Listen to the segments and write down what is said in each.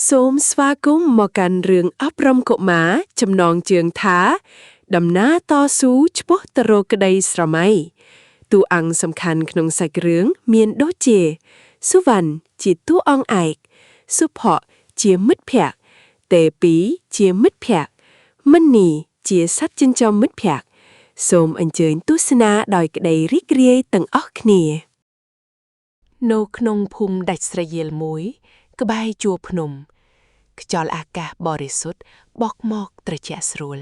សូមស្វាគមន៍មកកាន់រឿងអប់រំកុមារចំណងជើងថា ដំណើរតស៊ូឆ្ពោះទៅរកក្តីស្រមៃតួអង្គសំខាន់ក្នុងសាច់រឿងមានដូចជាសុវណ្ណជាតួអង្គឯកសុភ័ក្រជាមិត្តភក្តិទេពីជាមិត្តភក្តិមនីជាសត្វចិញ្ចឹមមិត្តភក្តិសូមអញ្ជើញទស្សនាដោយក្តីរីករាយទាំងអស់គ្នា នៅក្នុងភូមិដាច់ស្រយាលមួយ ក្បែរជួរភ្នំ ខ្យល់អាកាសបរិសុទ្ធបក់មកត្រជាក់ស្រួល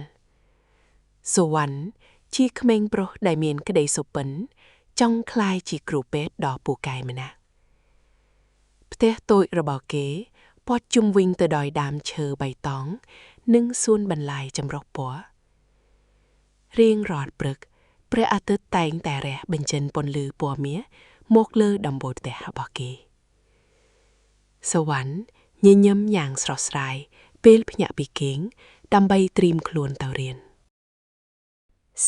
សុវណ្ណជាក្មេងប្រុសដែលមានក្តីសុបិនចង់ក្លាយជាគ្រូពេទ្យដ៏ពូកែម្នាក់ផ្ទះតូចរបស់គេព័ទ្ធជុំវិញទៅដោយដើមឈើបៃតង និងសួនបន្លែចម្រុះពណ៌រៀងរាល់ព្រឹកព្រះអាទិត្យតែងតែរះបញ្ចេញពន្លឺពណ៌មាសមកលើដំបូលផ្ទះរបស់គេ សុវណ្ណញញឹមយ៉ាងស្រស់ស្រាយពេលភ្ញាក់ពីគេងដើម្បីត្រៀមខ្លួនទៅរៀន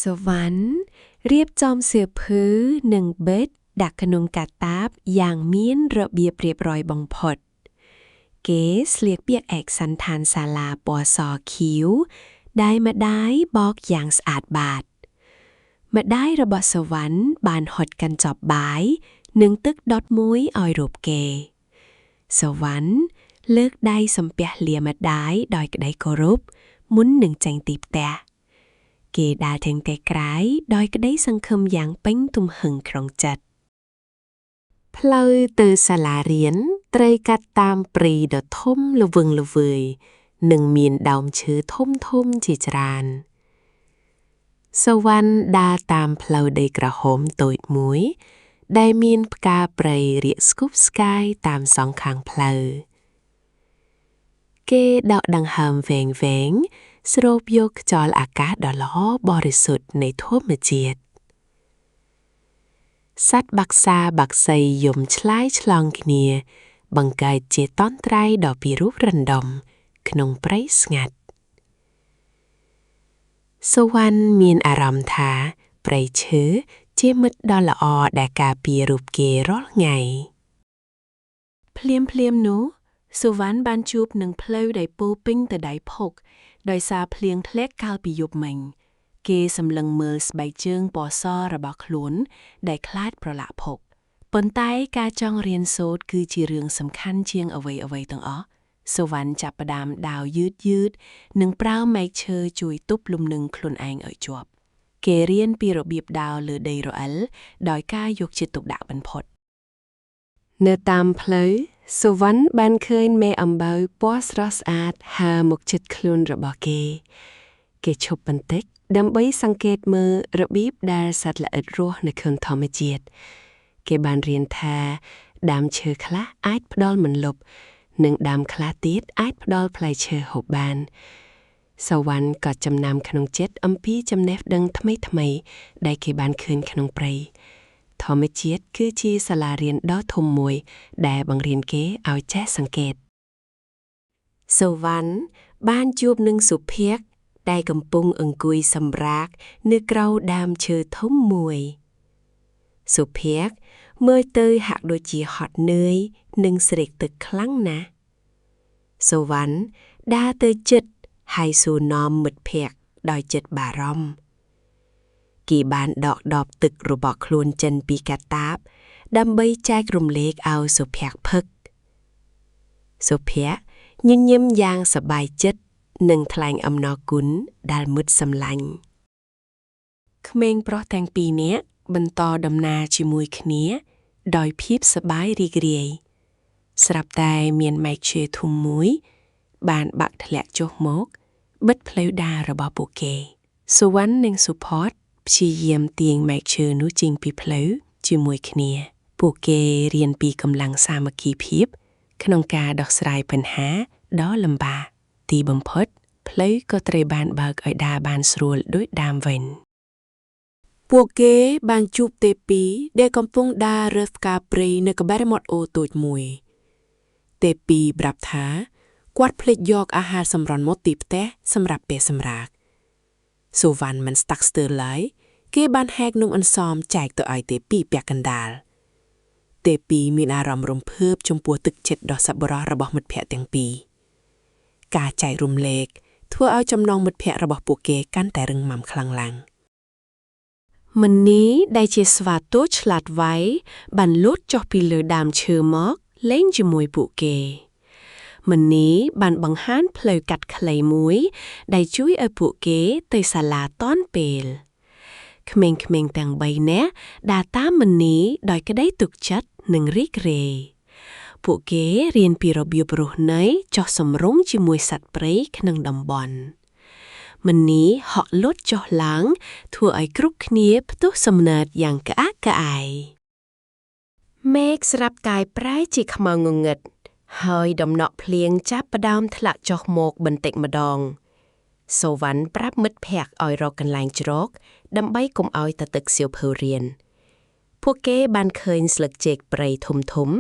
សុវណ្ណរៀបចំសៀវភៅនិងបិទដាក់ក្នុងកាតាបយ៉ាងមានរបៀបរៀបរយបំផុត គេស្លៀកពាក់ឯកសណ្ឋានសាលាពណ៌សខៀវដែលម្ដាយបោកយ៉ាងស្អាតបាត ម្ដាយរបស់សុវណ្ណបានហុចកញ្ចប់បាយនិងទឹកដុតមួយឲ្យរូបគេសុវណ្ណលើកដៃសំពះលាម្ដាយដោយក្តីគោរពមុននឹងចេញទីផ្ទះ គេដើរទាំងតែក្រៅដោយក្តីសង្ឃឹមយ៉ាងពេញទំហឹងក្នុងចិត្ត ផ្លូវទៅសាលារៀនត្រូវកាត់តាមព្រៃដ៏ធំល្វឹងល្វើយនិងមានដើមឈើធំធំជាច្រើនសុវណ្ណដើរតាមផ្លូវដីក្រហមតូចមួយ ដែលមានផ្កាព្រៃរាកស្គុបស្កាយតាមសងខាងផ្លូវគេដកដង្ហើមវែងវែងៗស្រូបយកខ្យល់អាកាសដ៏ល្អបរិសុទ្ធនៃធម្មជាតិ សត្វបក្សាបក្សីយំឆ្លើយឆ្លងគ្នា បង្កើតជាតន្ត្រីដ៏ពិរោះរណ្ដំក្នុងព្រៃស្ងាត់សុវណ្ណមានអារម្មណ៍ថាព្រៃឈើជាមិត្តដ៏ល្អដែលការពាររូបគេរាល់ថ្ងៃ ភ្លាមភ្លាមៗនោះសុវណ្ណបានជួបនឹងផ្លូវដែលពោរពេញទៅដោយភក់ដោយសារភ្លៀងធ្លាក់កាលពីយប់មិញ គេសម្លឹងមើលស្បែកជើងពណ៌សរបស់ខ្លួន ដែលខ្លាចប្រឡាក់ភក់ប៉ុន្តែការចង់រៀនសូត្រគឺជារឿងសំខាន់ជាងអ្វីអ្វីទាំងអស់សុវណ្ណចាប់ផ្ដើមដើរយឺតយឺតនិងប្រើមែកឈើជួយទប់លំនឹងខ្លួនឯងឲ្យជាប់ គេរៀនពីរបៀបដើរលើដីរអិលដោយការយកចិត្តទុកដាក់បំផុត នៅតាមផ្លូវសុវណ្ណបានឃើញមេអំបៅពណ៌ស្រស់ស្អាតហើរមកជិតខ្លួនរបស់គេ គេឈប់បន្តិចដើម្បីសង្កេតមើលរបៀបដែលសត្វល្អិតរស់នៅក្នុងធម្មជាតិគេបានរៀនថាដើមឈើខ្លះអាចផ្ដល់មន្លប់និងដើមខ្លះទៀតអាចផ្ដល់ផ្លែឈើហូបបានសុវណ្ណក៏ចំណាំក្នុងចិត្តអំពីចំណេះដឹងថ្មីៗដែលគេបានឃើញក្នុងព្រៃ ធម្មជាតិគឺជាសាលារៀនដ៏ធំមួយ ដែលបង្រៀនគេឲ្យចេះសង្កេតសុវណ្ណបានជួបនឹងសុភ័ក្រដែលកំពុងអង្គុយសម្រាកនៅក្រោមដើមឈើធំមួយសុភ័ក្រមើលទៅហាក់ដូចជាហត់នឿយនិងស្រេកទឹកខ្លាំងណាស់សុវណ្ណដើរទៅជិតហើយសួរនាំមិត្តភក្តិដោយចិត្តបារម្ភ គេបានដកដបទឹករបស់ខ្លួនចេញពីកាតាប ដើម្បីចែករំលែកឲ្យសុភ័ក្រផឹកសុភ័ក្រញញឹមយ៉ាងសប្បាយចិត្តនិងថ្លែងអំណរគុណដល់មិត្តសម្លាញ់ក្មេងប្រុសទាំងពីរនាក់បន្តដំណើរជាមួយគ្នា ដោយភាពសប្បាយរីករាយស្រាប់តែមានមែកឈើធំមួយ បានបាក់ធ្លាក់ចុះមក បិទផ្លូវដើររបស់ពួកគេសុវណ្ណនិងសុផតព្យាយាមទាញមែកឈើនោះចេញពីផ្លូវជាមួយគ្នា ពួកគេរៀនពីកម្លាំងសាមគ្គីភាព ក្នុងការដោះស្រាយបញ្ហាដ៏លំបាកទីបំផុត ផ្លូវក៏ត្រូវបានបើកឲ្យដើរបានស្រួលដូចដើមវិញ ពួកគេបានជួបទេពីដែលកំពុងដើររើសផ្កាព្រៃនៅក្បែរមាត់អូរតូចមួយ ទេពីប្រាប់ថាគាត់ភ្លេចយកអាហារសម្រន់មកទីផ្ទះសម្រាប់ពេលសម្រាកសុវណ្ណមិនស្តាក់ស្ទើរឡើយគេបានហែកនំអន្សមចែកទៅឲ្យទេពីពាក់កណ្ដាលទេពីមានអារម្មណ៍រំភើបចំពោះទឹកចិត្តដ៏សប្បុរសរបស់មិត្តភក្តិទាំងពីរ។ ការចែករំលែកធ្វើឲ្យចំណងមិត្តភ័ក្តិរបស់ពួកគេកាន់តែរឹងមាំខ្លាំងឡើង មនីដែលជាស្វាតូចឆ្លាតវៃបានលោតចុះពីលើដើមឈើមកលេងជាមួយពួកគេមនីបានបង្ហាញផ្លូវកាត់ខ្លីមួយ ដែលជួយឲ្យពួកគេទៅសាលាទាន់ពេលក្មេងៗទាំងបីនាក់ដើរតាមមនីដោយក្តីទុកចិត្តនិងរីករាយពួកគេរៀនពីរបៀបរស់នៅចុះសម្រុងជាមួយសត្វព្រៃក្នុងតំបន់មនីហក់លោតចុះឡើងធ្វើឲ្យគ្រប់គ្នាផ្ទុះសំណើចយ៉ាងក្អាកក្អាយមេឃស្រាប់កាយប្រែជាខ្មៅងងឹតហើយដំណក់ភ្លៀងចាប់ផ្ដើមធ្លាក់ចុះមកបន្តិចម្ដងសូវ៉ាន់ប្រាប់មិត្តភ័ក្តិឲ្យរកកន្លែងជ្រក ដើម្បីកុំឲ្យតទឹកសៀវភៅរៀនពួកគេបានឃើញស្លឹកចេកព្រៃធំធំៗ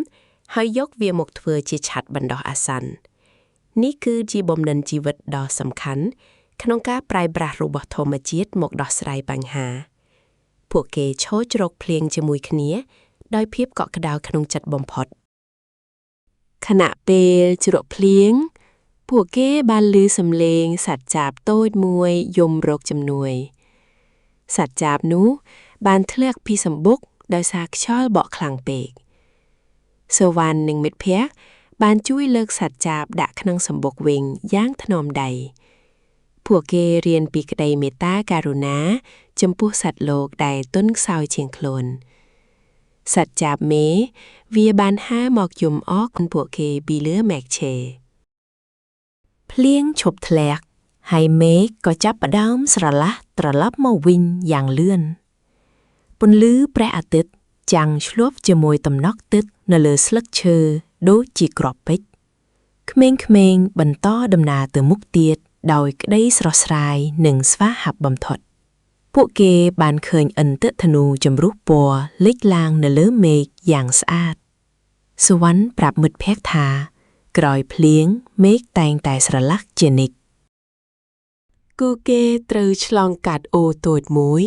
ហើយយកវាមកធ្វើជាឆ័ត្របណ្ដោះអាសន្ននេះគឺជាបំណិនជីវិតដ៏សំខាន់ ក្នុងការប្រែប្រាស់របស់ធម្មជាតិមកដោះស្រាយបញ្ហា ពួកគេឈរជ្រកភ្លៀងជាមួយគ្នា ដោយភាពកក់ក្ដៅក្នុងចិត្តបំផុតខណៈពេលជ្រក់ភ្លៀង ពួកគេបានឮសំឡេងសត្វចាបតូចមួយយំរកជំនួយ សត្វចាបនោះបានធ្លាក់ពីសម្បុកដោយសារខ្យល់បក់ខ្លាំងពេកសូវ៉ាន់និងមិត្តភ័ក្តិបានជួយលើកសត្វចាបដាក់ក្នុងសម្បុកវិញយ៉ាងថ្នមដៃ ពួកគេរៀនពីក្តីមេត្តាករុណា ចំពោះសត្វលោកដែលទន់ខ្សោយជាងខ្លួន សត្វចាបមេ វាបានហើរមកយំអរគុណពួកគេពីលើមែកឈើភ្លៀងឈប់ធ្លាក់ហើយមេឃក៏ចាប់ផ្ដើមស្រឡះត្រឡប់មកវិញយ៉ាងលឿនពន្លឺព្រះអាទិត្យចាំងឆ្លប់ជាមួយតំណក់ទឹកនៅលើស្លឹកឈើដូចជាគ្រាប់ពេជ្រក្មេងៗបន្តដំណើរទៅមុខទៀតដោយក្តីស្រស់ស្រាយនិងស្វាហាប់បំផុត ពួកគេបានឃើញឥន្ទធនូចម្រុះពណ៌លេចឡើងនៅលើមេឃយ៉ាងស្អាតសុវណ្ណប្រាប់មិត្តភក្តិថា ក្រោយភ្លៀងមេឃតែងតែស្រឡះជានិច្ចគូគេត្រូវឆ្លងកាត់អូរតូចមួយ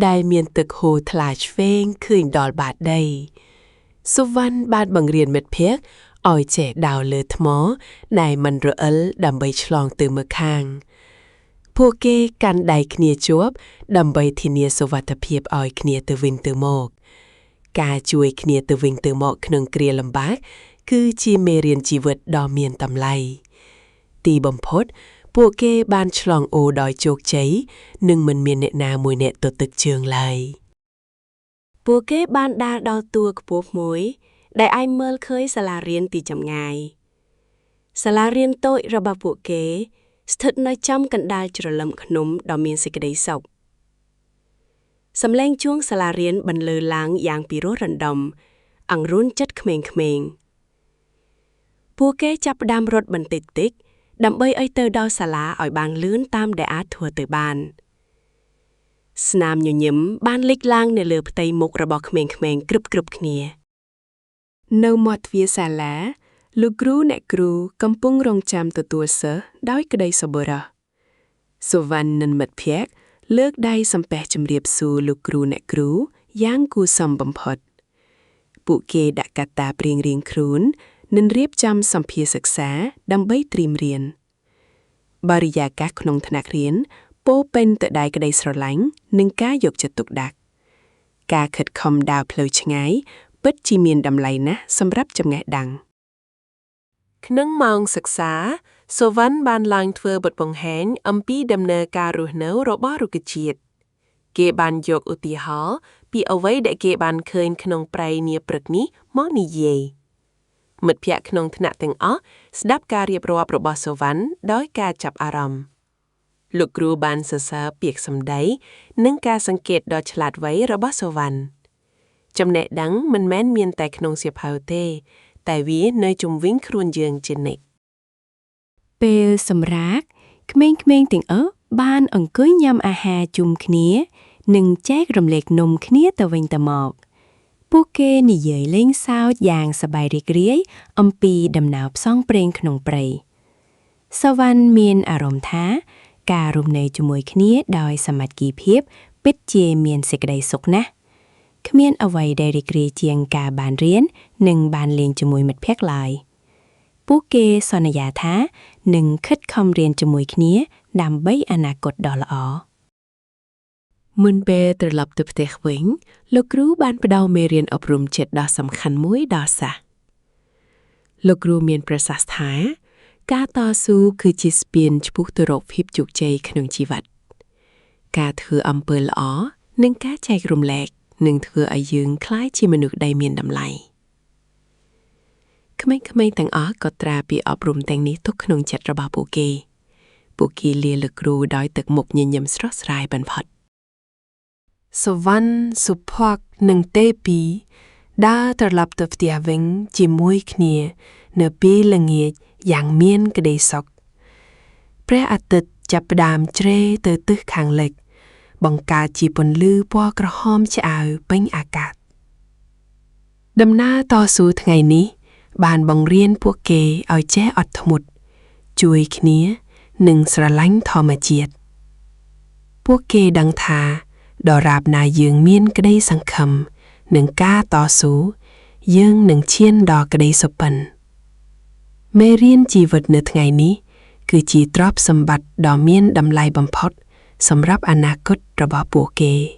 ដែលមានទឹកហូរថ្លាឆ្វេងឃើញដល់បាតដីសុវណ្ណបានបង្រៀនមិត្តភក្តិឲ្យចេះដើរលើថ្មដែលមិនរអិលដើម្បីឆ្លងទៅម្ខាង ពួកគេកាន់ដៃគ្នាជាប់ដើម្បីធានាសុវត្ថិភាពឲ្យគ្នាទៅវិញទៅមក ការជួយគ្នាទៅវិញទៅមកក្នុងគ្រាលំបាក គឺជាមេរៀនជីវិតដ៏មានតម្លៃ ទីបំផុត ពួកគេបានឆ្លងអូរដោយជោគជ័យនិងមិនមានអ្នកណាមួយអ្នកទទឹកជើងឡើយ ពួកគេបានដើរដល់ទួលខ្ពស់មួយ ដែលអាចមើលឃើញសាលារៀនពីចម្ងាយសាលារៀនតូចរបស់ពួកគេ ស្ថិតនៅចំកណ្ដាលជ្រលឹមភ្នំដ៏មានសេចក្តីសុខសំឡេងជួងសាលារៀនបន្លឺឡើងយ៉ាងពីរោះរណ្ដំ អង្រួនចិត្តក្មេងៗពួកគេចាប់ផ្ដើមរត់បន្តិចតិចដើម្បីឲ្យទៅដល់សាលាឲ្យបានលឿនតាមដែលអាចធ្វើទៅបាន ស្នាមញញឹមបានលេចឡើងនៅលើផ្ទៃមុខរបស់ក្មេងៗគ្រប់ៗគ្នា នៅមាត់ទ្វារសាលាលោកគ្រូអ្នកគ្រូកំពុងរងចាំទទួលសិស្សដោយក្តីសប្បុរសសុវណ្ណនិងមិត្តភ័ក្តិលើកដៃសំពះជម្រាបសួរលោកគ្រូអ្នកគ្រូយ៉ាងគួរសមបំផុត ពួកគេដាក់កាតាបរៀងរៀងៗខ្លួននិងរៀបចំសម្ភារសិក្សាដើម្បីត្រៀមរៀន បរិយាកាសក្នុងថ្នាក់រៀនពោរពេញទៅដោយក្តីស្រឡាញ់និងការយកចិត្តទុកដាក់ ការខិតខំដើរផ្លូវឆ្ងាយពិតជាមានតម្លៃណាស់សម្រាប់ចំណេះដឹង ក្នុងម៉ោងសិក្សាសុវណ្ណបានឡើងធ្វើបទបង្ហាញអំពីដំណើរការរស់នៅរបស់រុក្ខជាតិគេបានយកឧទាហរណ៍ពីអ្វីដែលគេបានឃើញក្នុងព្រៃនាព្រឹកនេះមកនិយាយមិត្តភ័ក្តិក្នុងថ្នាក់ទាំងអស់ស្ដាប់ការរៀបរាប់របស់សុវណ្ណដោយការចាប់អារម្មណ៍លោកគ្រូបានសរសើរពាក្យសម្ដីនិងការសង្កេតដ៏ឆ្លាតវៃរបស់សុវណ្ណចំណេះដឹងមិនមែនមានតែក្នុងសៀវភៅទេ តែវានៅជុំវិញខ្លួនយើងជានិច្ច ពេលសម្រាកក្មេងៗទាំងអស់បានអង្គុយញ៉ាំអាហារជុំគ្នា និងចែករំលែកនំគ្នាទៅវិញទៅមក ពួកគេនិយាយលេងសើចយ៉ាងសប្បាយរីករាយអំពីដំណើរផ្សងព្រេងក្នុងព្រៃសវណ្ណមានអារម្មណ៍ថា ការរស់នៅជាមួយគ្នាដោយសាមគ្គីភាពពិតជាមានសេចក្តីសុខណាស់គ្មានអ្វីដែលរីករាយជាងការបានរៀននិងបានលេងជាមួយមិត្តភក្តិឡើយ។ ពួកគេសន្យាថានឹងខិតខំរៀនជាមួយគ្នាដើម្បីអនាគតដ៏ល្អ មុនពេលត្រឡប់ទៅផ្ទះវិញលោកគ្រូបានផ្ដល់មេរៀនអប់រំចិត្តដ៏សំខាន់មួយដល់សិស្សលោកគ្រូមានប្រសាសន៍ថាការតស៊ូគឺជាស្ពានឆ្ពោះទៅរកភាពជោគជ័យក្នុងជីវិតការធ្វើអំពើល្អនិងការចែករំលែកនឹងធ្វើឲ្យយើងក្លាយជាមនុស្សដែលមានតម្លៃក្មេងៗទាំងអស់ក៏ត្រាពីអប់រំទាំងនេះទុកក្នុងចិត្តរបស់ពួកគេ ពួកគេលាលោកគ្រូដោយទឹកមុខញញឹមស្រស់ស្រាយបំផុត សុវណ្ណសុភ័ក្រនិងទេពីដើរត្រឡប់ទៅផ្ទះវិញជាមួយគ្នា នៅពេលល្ងាចយ៉ាងមានក្តីសុខព្រះអាទិត្យចាប់ផ្ដើមជ្រេទៅទិសខាងលិច បង្កើតជាពន្លឺពណ៌ក្រហមឆ្អៅពេញអាកាសដំណើរតស៊ូថ្ងៃនេះ បានបង្រៀនពួកគេឲ្យចេះអត់ធ្មត់ ជួយគ្នា និងស្រឡាញ់ធម្មជាតិពួកគេដឹងថាដរាបណាយើងមានក្តីសង្ឃឹមនិងការតស៊ូយើងនឹងឈានដល់ក្តីសុបិនមេរៀនជីវិតនៅថ្ងៃនេះ គឺជាទ្រព្យសម្បត្តិដ៏មានតម្លៃបំផុត សម្រាប់អនាគតរបស់ពួកគេ។